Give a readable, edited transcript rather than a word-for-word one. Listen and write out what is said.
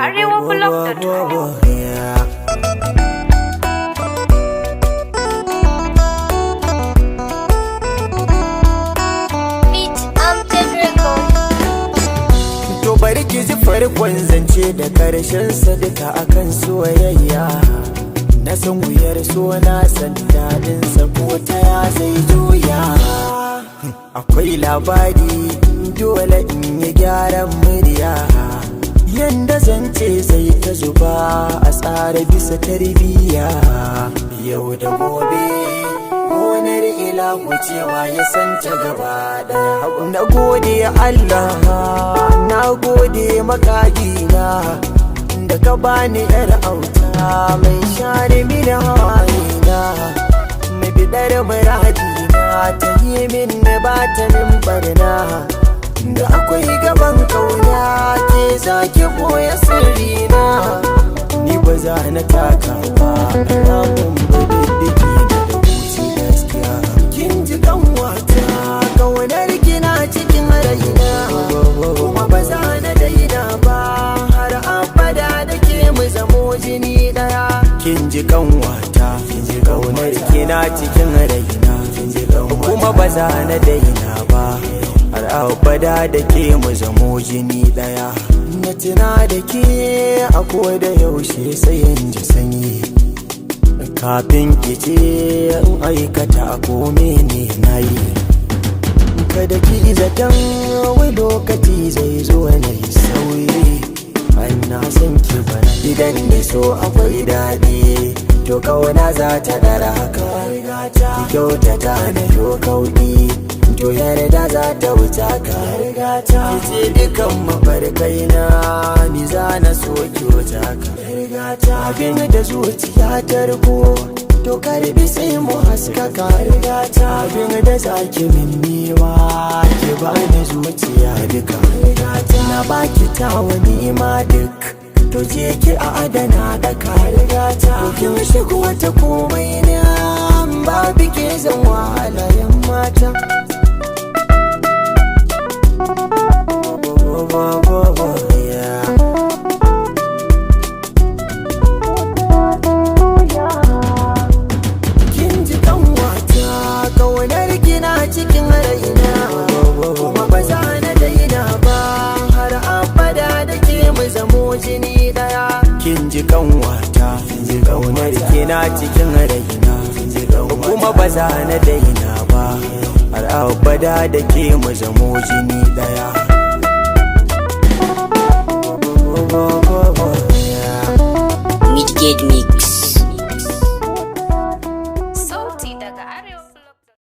Arewablog.com. Beat Amted Record. To bari ki ji farkon zance da karshen sa duka akan soyayya. Na san wuyar so, na san dadin sa, ko ta ya zai juya. Akwai labari, dole in yi gyaran murya. Yanda zance zai ta zuba a tsara bisa tarbiyya. Yau da gobe gonar ilahu cewa ya santa gaba daya. Na gode Allah, na gode makagina da ka bani yar auta mai share mini hawayena, mai bidar muradina, ta yi min ba ta min barna. Da akwai gaban kauna, ke zaki boye sirrina, ni ba za na taka ba, na kun diddigi da rubuci gaskiya. Kin ji kanwata, kaunar kina cikin raina, kuma ba za na daina ba har abada, da ke mu zamo jini daya. Kin ji kanwata, kaunar kina cikin raina, kuma ba za na daina ba har abada, da ke mu zamo jini daya. Na tuna da ke a da yaushe sai in ji sanyi. Kafin ki ce in aikata ko mene na yi, kada ki zaton wai lokaci zai zo na yi sauyi. An na san ki bana idan da so akwai daɗi, to kauna za ta dara haka. Ki kyautata na yo kauɗi, to yarda za ta wuce ka. Ki ce dukan mafarkai na, ni za na so ki wuce ka. Abin da zuciya ta riko, to karbi sai mu haskaka. Abin da zaki min niwa, ki bani zuciya duka. Na baki tawa ni'ima duk, to je ki a adana da ka. To kin shigo wata komai na, babu ke zan wahala yan mata. Yeah. Kin ji kanwata, kaunar kina cikin raina, kuma ba za na daina ba har abada, da ke mu zamo jini daya. Kin ji kanwata, kaunar kina cikin raina, kuma ba za na daina ba har abada, da ke mu zamo jini daya. Midgate Mix.